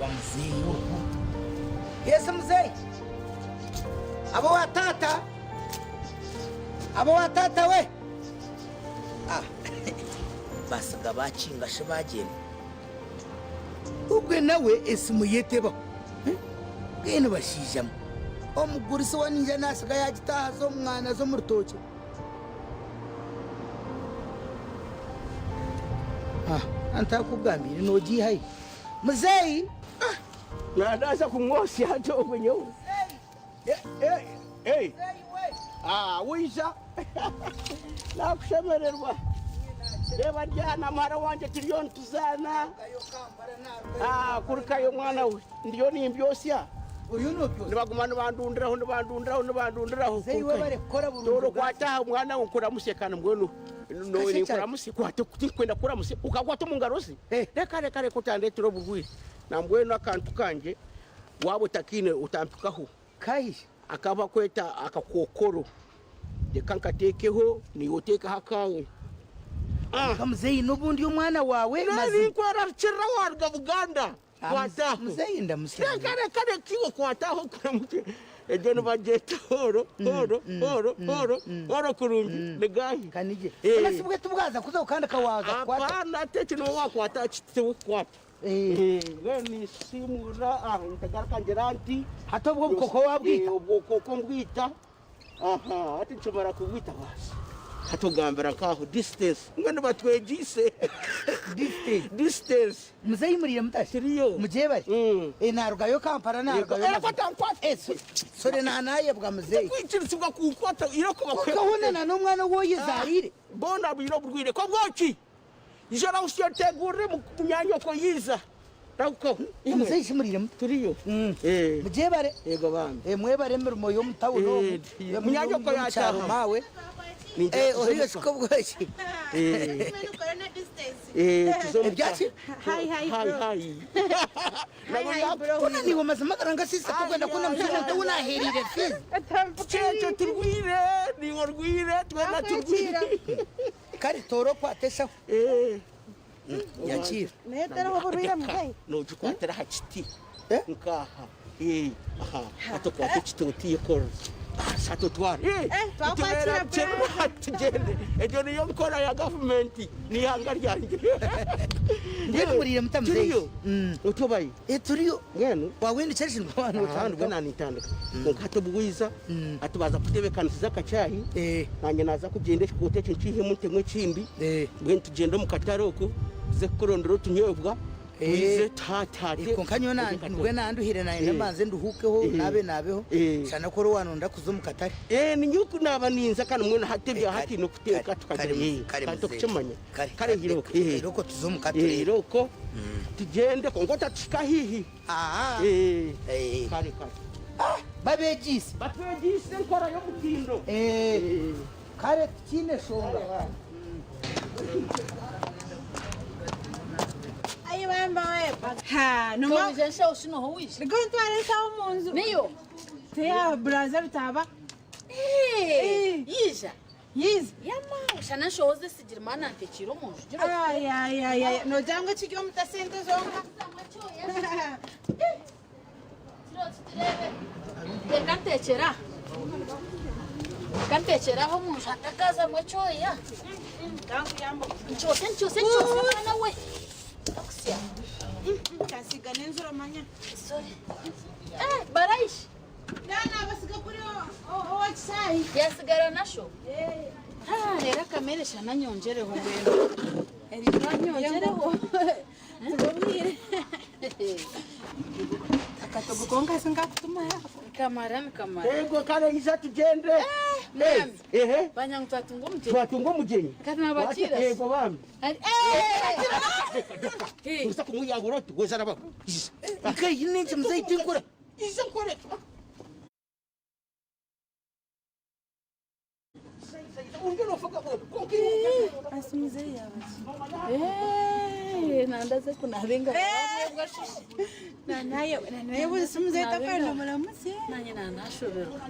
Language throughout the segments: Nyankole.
Reeba muzeeyi ogu. Yes muzeeyi. Abo wa taata. Abo wa taata we. Ah, basiga bakinga shi bagyenda. Ogwe nawe esimu ye tebaho. Mbwenu bashaija mwe, omugurisi we naija nasiga yagitaaha aza omu mwana aza omu rutookye. Ah, ntakugambiire nogiihayo. Muzeeyi! Ah, naaza kumwosya hati ogwe nyowe. Ah, waija nakushemererwa. Reeba Diana muhara wangye turiyo nituzaana. Ah, kurikayo mwana we ndiyo nimbyosya. Nibaguma nibandundiraho nibandundiraho nibandundiraho. Toora okwate aha mwana we nkuramusye kandi mbwenu ninkuramusya kwata tinkwenda kukuramusya okakwata omu ngaro ze. Reka reka reka otandeetera oburwaire. Nambwenu akantu kangye Waaba otakaine otampikaho. Kai. Akaba bakweta akakookoro. Reka nkateekeho naiwe oteekeho akaawe. Kwonka muzeeyi nobu ndi omwana waawe mazima. Ninkwerarikirira waruga Buganda. Kwata aho. Muzeeyi ndamutsya. Reka reka reka iwe kwata aho okuramukye. Egyo nibagyeta horo horo horo horo horo kurungi nigahi. Kanigye. Sibwe tibwaza kuza kandi kawaza kukwata. Apana ate eki niwe wakwata tiwe kukwata. Mbwenu ninsiimuura aha ntagaruka ngira nti. Hati obwo obukooko waabwita? Obukooko mbwita, aha hati nkimara kubwita baasi hati ogambira nk'aho distance mbwenu batwegyeise. Distance. Distance. Muzeeyi muriire muta shi? Turiyo. Mugyebare. Naarugayo Kampala naarugayo. Reka otankwata. Sore naayebwa muzeeyi. Tikwikirizibwa kunkwata iroko bakwe. Kwonka hoona na n'omwana ou oyezaariire. Boona baine oburwaire k'obwoki. Ija orahutsya otegurire munyaanyoko yiiza. Rahukaho. Imwe. Muzeeyi shi muriire muta? Turiyo. Mugyebare. Yego bambi. Mwebare emirimo y'omu tawuni omu. Munyaanyoko Y'omu kyaro yataahamu. maawe. Ningira tuze Oriyo omuka. shi k'obwoki? Tuze omuka. Ebyaki? Hi, hi, Hi, bro. hi. Hi, hi, bro. Hoona naiwe mazima garanga sister tokwenda kuuna mushaija omuntu ou naaheereire fees. Kyekyo turwire, niiwe orwire, twena turwire. Kare toora okwate eshaho. Yakiira. Naye tariho oburwaire muzeeyi. Nogikwatira aha kiti nk'aha. Aha hati okwate ekiti otiikorere. Hati otware. Twakwakira Tubeera tugyende. Egyo niyo nkora ya gavumenti n'eihanga ryangye. Mbwenu muriire muta muzeeyi? Turiyo. Otyo bayi. Turiyo. Mbwenu. Waawendikye shi nibwo Aha nibwo naanitandika. Kwonka hati obu waija, hati baaza kutebeekanisiza akacaayi, naanye naaza kugyenda ekikooti ekyo nkiihemu ntemu ekindi, mbwenu tugyende omu katare okwo, tuze kukurondera otunywebwa, twije tuhaate. Kwonka nyowe nibwo naanduhire naayenda mbanze nduhuukeho, naabe naabeho, shana ku ori waanonda kuza omu katare. Ninyowe ku naaba ninza kandi mbwenu hati ebya hati n'okuteeka tukagira, kandi tokukimanya. Kare irooko. Irooko tuze omu ka tureebe. Irooko tugyende kwonka otatuhika haihi. Kare kare. Babeegyeise. Batwegyeise enkora y'omutindo. Kare tikiine shonga. Ayi bamba we. Ha, numa. Owija enshaho shi noho owija? Ndigo ntwara enshaho omu nju. Niyo. Teya buraza rutaaba. Yija. Yiza. Yama, shana nshohoze esigiri maana ntekiire omu nju. Gira oti. Ay, ay, ay, ay. Nogira ngu ekiri omuta sente zonka. Gira oti tureebe. Reka ntekyera. Reka ntekyere aho omu nju hatakazamu ekyoya. Kankuyamba. Nkyose nkyose nkyose mwana we. Akusya. Kansiiga n'enjura omanya. Sorry. Eh, barayishi. Yasigara nasho? Haa reero akamere shana nyongyereho mbwenu. Reka nyongyereho. Akatogo konka sinkakutuma. Nikamara nikamara. Ego kare ija tugyende. Mwami. Ehe. Banyangu twatunga omugyenyi. Twatunga omugyenyi. Kati nabakiira shi? Ego bambi. Eh! Oza kumuyahura oti weza rabaho. Nkahi nenki muzeyi tinkura. Iza nkore. Nandaze kunaaba engaro wamwebwa shushi. Nanayebuuza muzeeyi takwenda omuramutsye. Nanye nanashoberwa.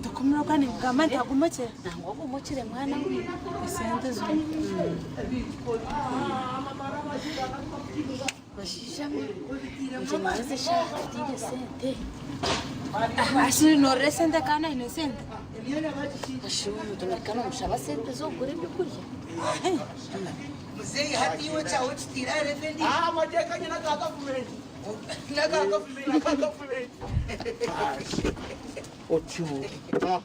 Tokumurokwa ninkugamba nti agumukire. Nangwa ogumukire mwana we. Esente zo. Bashaija mwe, nje nibaza eshaaha tutaine sente. Ashiri norora esente kandi aine esente. Ashuba omuntu nahika nomushaba sente z'okugura ebyokurya. Muzeeyi hati iwe kyawe kitiire aha revo endiijo. Ah, amateeka nyine aga gavumenti. N'aga gavumenti. Aga gavumenti. Otyo. Ah.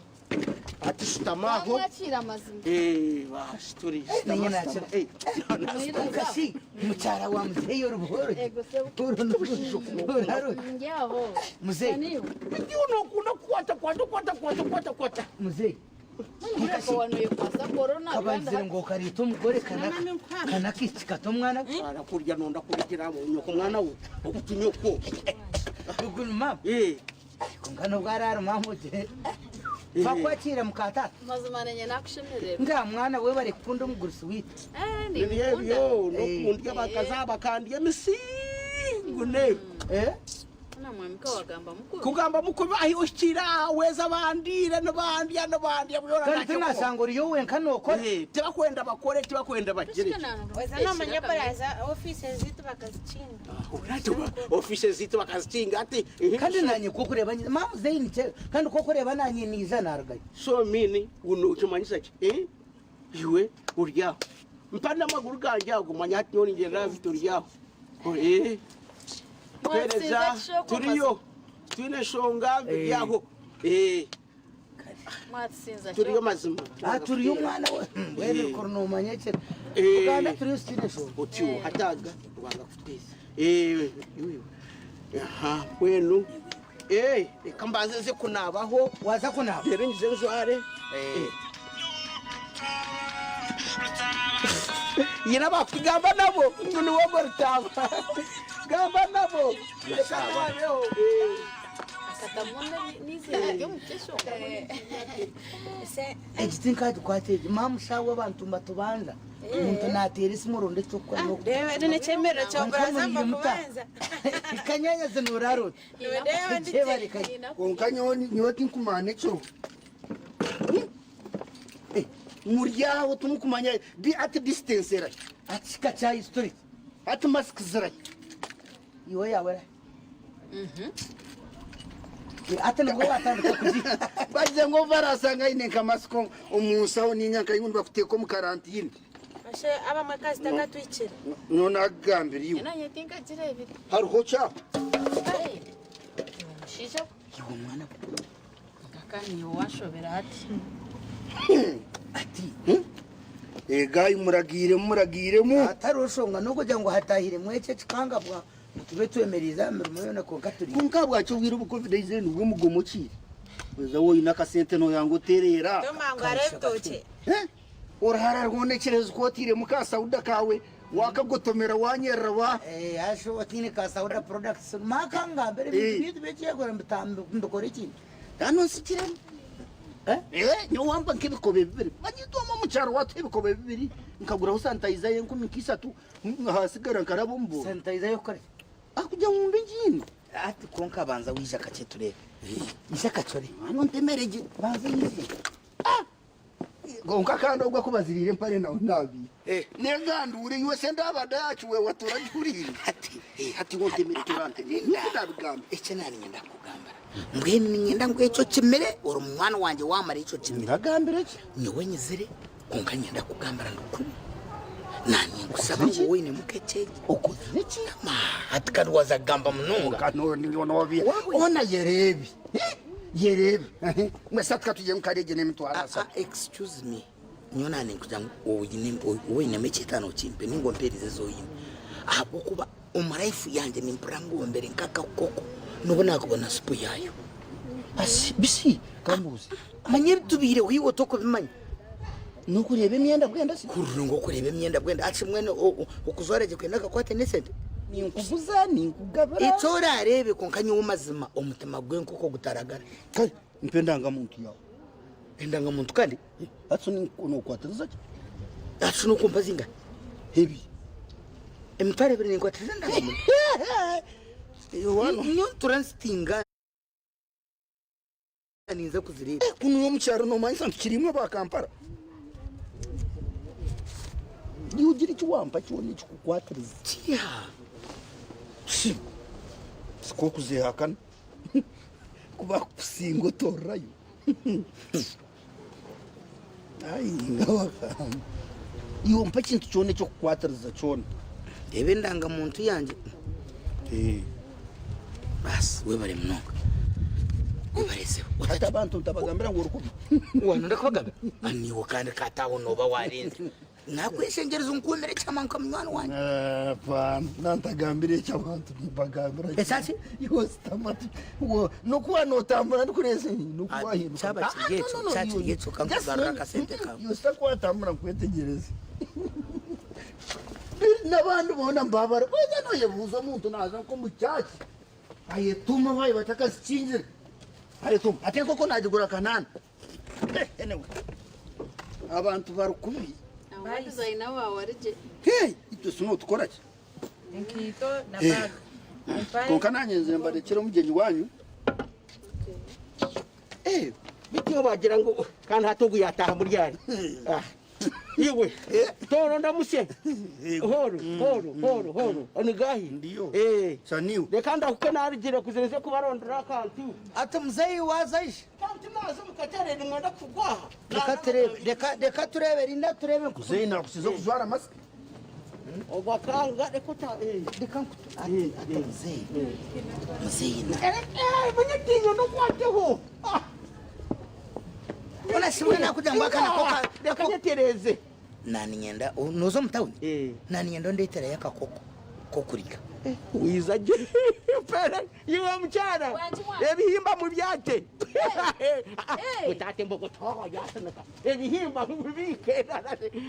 Ati shutama aho. Wamwakiira amazima. Eh, basi turi shutama. Ninye shutama. nakira. Eh, Kashi mukyara wa muzeeyi ori buhoro. Ego sebo. Oraro. Ndyabo. Muzeeyi. Niwe. Ndiyo nokunda kukwata kwata kwata kwata kwata kwata. Muzeeyi. Mureko wanuye kwasa corona. Kabanzire ngo kareta omugore kanaka. Kanaka ekikata omwana we. Arakurya nonda kurigira nyoko mwana we. Okutunyoko. Ruguru mama. Eh. Konka nobwo arara mama ogire. Twakwakira mukatata. Mazima nanye nakushemererwa. Nga mwana we bari kukunda omugurusi witu. Eh, Nibyo ninkukunda. ebyo nokundya bakaza bakandya emisingo ne. Eh? Na mwamika wagamba mukuru. Kugamba mukuru ahi oshikira weza bandire nibandya nibandya byona Kandi tinashanga oriyo wenka nokora. Eh, tibakwenda bakore tibakwenda bagire. Weza nomanya baraza office zitu bakazikinga. Ofisi zitu bakazikinga ati Kandi nanye kokureba nyine mama muzeeyi nikye kandi kokureba nanye niija narugayo. So mini uno ukimanyisa ki eh iwe uryaho mpa n'amaguru gange ago manya ati none ngendera mfite uryaho eh pereza turiyo twine shonga biryaho eh Mwatsinza turiyo mazima Ah turiyo umwana we. Wewe kuri nomanya kye. Eh. Uganda turiyo sitine shonga. otyo hataga rwanga kutweza eh iwe aha wenu eh reka mbanze nze kunabaho Waza kunaba. rero ngize njware eh yina bakugamba nabo ngo ni wowe rutaba gamba nabo reka nabeho Akatamona n'izina ry'omukesho. Ese Ekiti nkagikwata egi mama shawe abantu mbatubanza. Omuntu nateera esimu oronda ekyokukora. reba nechemerero kya baraza mba kubanza. Kanyanya zinorarota. Niwe ndi Kyebareka. Konka nyowe nyowe tinkumanya ekiro muryaho tumukumanya di ati distance era Akika kya history. ati mask zira Iwe yawe. Ate nibwo watandika kugi. bagize ngo barasanga aine nka mask omu nsaho ninyanka ingu nibakuteeka omu karantine Ashe abamwe kazi takatwikira. nyowe nagambira iwe Nanye tinkagirebire. hariho kyaho Omushaija Iwe mwana we. Kaka niwe washobera ati. Ati egayi muragiiremu muragiiremu atari oshonga nokugira ngu hatahiremu ekyo ekikangabwa tube twemereza aha mirimo yoona konka turi. konka bwakyo bwire obu covid aizire nibwo mugomo kiire weza woine akasente noyanga otereera Tomangu arebitoke. Eh? orahara rwona ekirezu kotiiremu ka sauda kawe wakagotomera wanyerera wa Eh, asho watine ka Sauda products makangambere Eh. bintu bekyekora mbikora ekintu. hano nsikiremu Eh? Eh, nyowe wampa nk'ebikobe bibiri manyitwoma omu kyaro watuha ebikobe bibiri nkaguraho sanitayiza y'enkumi nk'isatu hasigara nkaraba omu buro Sanitizer yokukora ki? akugira ngu mbe ngiine Ati konka banza wije akakye turebe. Ije akacore. hano ntemere gye Banza yize. konka kandi ogwo akubaziriire empare nawe nabiire Eh. negandure iwe se ndabada yacu we waturagihuriire Ati hati ngo ntemere turantemere niko ndabigamba ekyo nari nyenda kugambira. Mbwenu ninyenda ngu ekyo kimere ori mwana wangye wamara ekyo kimere. ndagambire ki Nyowe nyizire konka nyenda kugambira ndukuri. Nanye nkusaba ngu woine mukekyegi. okozire ki Ma, ati kandi waza kugamba munonga. kanonobya ona yereebi yereebi mwese tukatuye mukarege n'emitwaro Ah, asatu ah, excuse me. Nyowe nane nkugira ngu oinemu ekyetaano kimpe ninga ompereze ez'oine. Ahabw'okuba omu life yangye nimpurira ngu mbere nk'akakoko nobu nakubona supu yaayo. Asi, bisi kambuuze Manya ebitubiireho iwe tokubimanya. nokureeba emyenda bwenda si Kurura ngu okureeba emyenda bwenda ati mwene okujwara gye kwenda akakwate n'esente. ninkuguza ninkugabira Ekyo orareebe konka nyowe mazima omutima gw'enkoko gutaragara. kale mpa endangamuntu yawe Endangamuntu kandi ati nokwatiriza ki ati nokumpa zingahi? ebi Emitwaro ebiri ninkwatiriza endangamuntu. wano Nyowe turansitinga ninza kuzireeba. kuno omukyaro nomanyisa nti kirimwe bakampara iwe ugira ekiwampa kyona ekikukwatiriza Kiha. Sikwo okuzehakana ku bakukusinga otorerayo. Ai ngabagamba. Iwe ompa ekintu kyona eky'okukwatiriza kyona. Reeba endangamuntu yangye. Baasi webare munonga. Webare sebo. Hati abantu ntabagambira ngu ori kubi. Wanonda kubagambira? Niiwe kandi kataho nooba warenze. Nakweshengyereza onkuumire ekyama nka munywani wangye. Apana, nantagambira ekyo abantu nimbagambira ki? Ekyaki? Iwe ositama ati, wo- nokuba notambura ndikureesa nokuba Ah, wahinduka. kyaba kiri Ah, ekyo, no, no, no, kyaba kiri iwe- ekyo, just kankugarura no- akasente kawe. Iwe sitakwatambura nkwetegyereze. Biri n'abandi boona mbabara. Waza noyebuuza omuntu naza nk'omu church, ayetuma bayi batakazikingire. Ayetuma, ati enkoko nagigura kanaana. Eh, anyway, abantu bari kubi. Aho designer wawe ari gye. Hey, itwe si notukora ki? Enkaito na Eh. bag. Empare. Konka nanye nze mbarekere omugyenyi wanyu. Eh, bityo bagira ngu kandi hati ogu yataaha muri ari. Ah, Iwe, toro ndamuse. Horo, horo, horo, horo. Onigahi. Ndiyo. Eh. Shaniwe. Reka ndahuke narugire kuzire kubarondera akantu. Ati muzeeyi waaza shi? Kanti naza omu katare nimwenda kugwaha. Reka tureebe, reka, reka tureebe, rinda tureebe nku. Muzeeyi nakusiza okujwara masiki. Ogwo akanga reka ota. Eh. Reka nkutu. Ati, ati muzeeyi. Muzeeyi na. Eh, eh, munyetinya nokwateho. Ah. Ona simwe nakugira ngu aka nako ka. Reka nyetereze. Naninyenda, noza omu tawuni? Eh. Naninyenda ondetereyo akakoko kokurya. Wiza gye. Pere, iwe mukyara. Wangi mwana. Ebihimba mubyate. Hey. Mutate embogo togo yasanika. Ebihimba mubibike.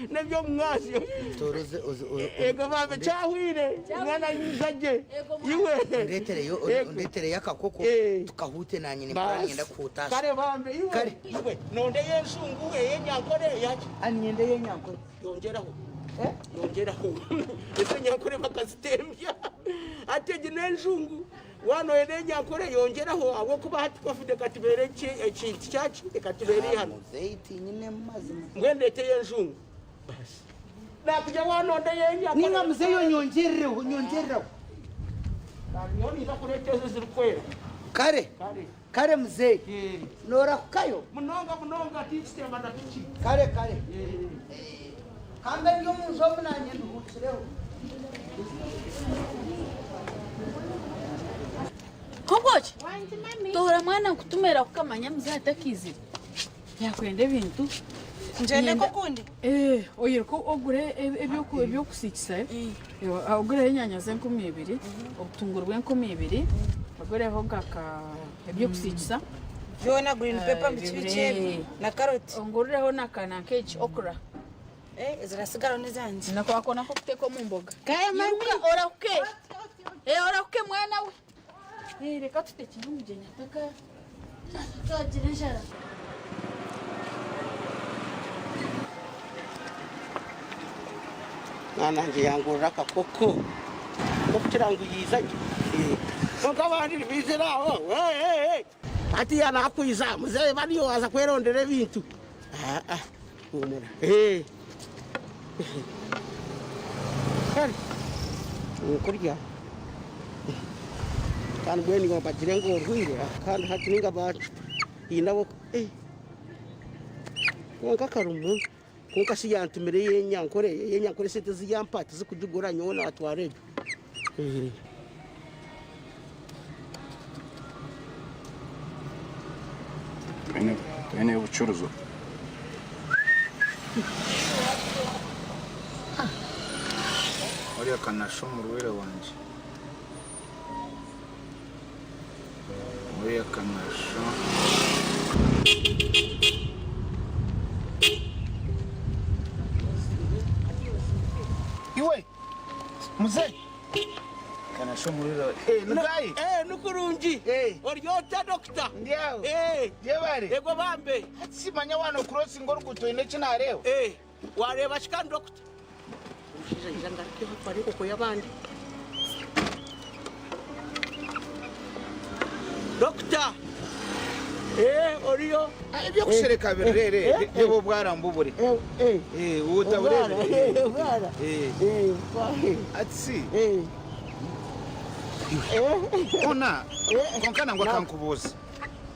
Neby'omumwazyo. Toora oze, oze, oze. Ego bambe kyahwire. Mwana yiza gye. Ego mwana. Iwe. Ondetereyo, Ego. ondetereyo akakoko Eh. tukahute nanye nimpora Basi. ninyenda kuhuta. Kare bambe iwe. Kare. Iwe nonde y'enshungu ey'enyankore eyaki. Aninyenda ey'enyankore. Yongyeraho. Yongyeraho. Ezi enyankore bakazitembya. Hati egi n'enjungu. Waaba noyenda enyankore yongyeraho ahabw'okuba hati covid ekatubeera ekintu kyaki ekatubeera eihano. Muzeeyi tinyinemu mazima. Mbwenu ndeeteyo enjungu. Basi. Nakugira waanonda ey'enyankore. Ninga muzeeyi onyongyerereho, onyongyerereho. Nyowe ninza kureeta ezo ezirikwera. Kare. Kare. Kare muzeeyi. Noorahukayo? Munonga munonga tikitemba na piki. Kare kare. Kambe ndi omu nju omu naanye nduhuukireho. Kobwoki? Toora mwana nkutumira kukamanya muzehe atakiizire. Yakwenda ebintu. Ngyende nk'okundi? Eh, oyiruke ogure ebyokusiikisa. Ogureho enyanya z'enkumi ibiri, obutunguru bw'enkumi ibiri, ogureho nka ka ebyokusiikisa. Byona green pepper biki biki ebi na carrot. Ongurireho na ka nanka eki okra. Eh, ezirasigaraho n'ezangye. Nako ako nako kuteeka omu mboga. Kare mami. Iruka orahuke. Eh, orahuke mwana we. Eh, reka tutekyere omugyenyi ataka atakagira enjara. Mwana wangye yangurira akakoko kokukira ngu yiiza gye. Kwonka abandi nibaizira aho hatiiya naakwiza muzeeyi bariyo waaza kwerondera ebintu. Aa huumura. Kare nkurya kandi mbwenu nyowe mbagire ngu orwaire kandi hati ninga baine abo kwonka karimu. Kwonka shi yantumire ey'enyankore, ey'enyankore esente ezi yampa tizikugigura nyowe naatwara ebyo. Twine obucuruzo. Oriya kanasha omurwaire wangye. Oriya kanasha. Iwe muzei kanasha omurwaire eh nigayi Eh nikurungi. Eh. Ori ota doctor? Ndi aho. Eh. Yebare. Ego bambe. Hati simanya wano crossinga oruguuto oine eki nareeba. Eh. Wareeba ki kandi doctor? Omushaija aija ngarukeho atware enkoko y'abandi. Doctor! Eh, oriyo? Ebyokushereka birere reeba obwara mbubure. Eh, otabureebire. Obwara. Eh. Eh, Ati si. Eh. Ona, kwonka nangwa ka nkubuuze.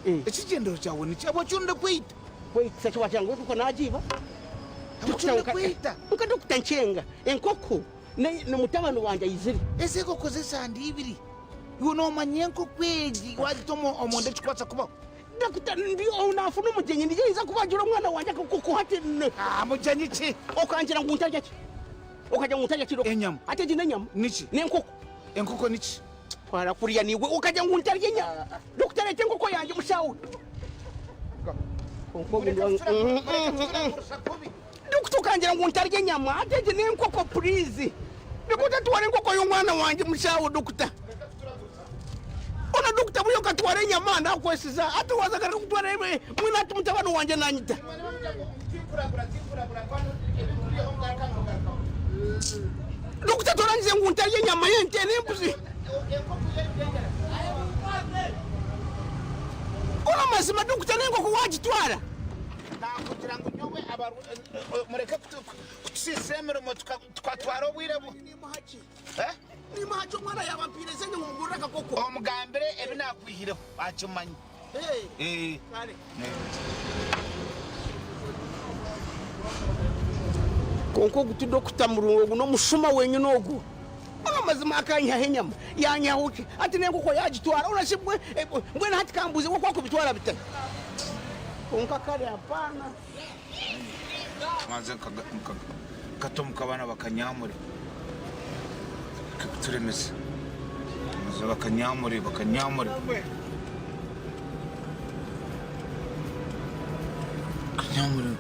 Ekigyendererwa kyawe niki? Ahabw'eki ondikwita? Kwitisa ki wagira ngu enkoko naagiiba? Ahabw'eki ondikwita? Nka Dokita Nkyenga, enkoko ni mutabani wangye aizire. Ezi enkoko z'esande ibiri, iwe noomanya enkoko egi waagita omunda ekikubaasa kubaho? Dokita, ndi ou naafuna omugyenyi, ndyaija kubagira omwana wangye akakoko hati. Mugyenyi ki? Okangira ngu ntarya ki? Okagira ngu ntarya ki? Enyama. Hati egi n'enyama? Niki? N'enkoko. Enkoko niki? Twara kuriya naiwe okagira ngu ntarya enyama. Dokita reeta enkoko yangye mushawe. Dokita okangira ngu ntarya enyama hati egi n'enkoko puriizi. Reka otatwara enkoko y'omwana wangye mushawe dokita. Ona dokita buriya okatwara enyama nakwesiza hati waza garuka kutwara mbwenu hati mutabani wangye nanyita. Dokita torangize ngu ntarya enyama y'ente n'embuzi. Ona mazima dokita n'enkoko wagitwara. Nakugira ngu nyowe mureke kutusiisira emirimo tukatwara obwire. Nimuha ki omwana yaaba ampaire esente ngu mugurire akakoko? Omugambire ebi naakwihireho akimanye. Kare. Kwonka ogu ti dokita murungi, ogu n'omushuma wenyine ogu. Ona mazima akanyihaho enyama, yanyihaho ki? Hati n'enkoko yaagitwara. Ona shi mbwenu hati ka mbuuze we ku akubitwara bita? Kwonka kare hapaana. Nkabanza nkata omuka abaana bakanyamure kuturemesa bakanyamure bakanyamure. Bakanyamure.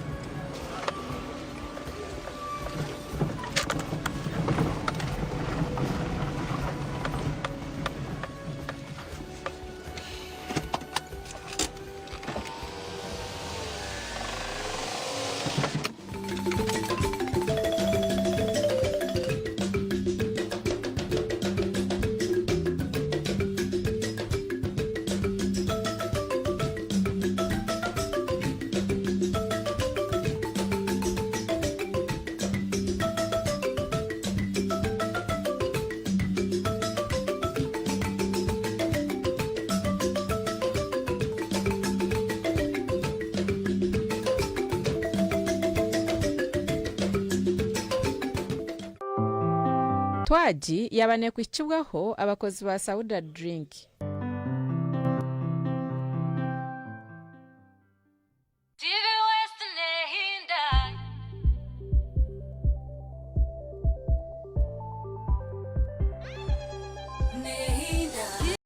Twagi yaaba neekuhikibwaho abakozi ba Sauda Drink.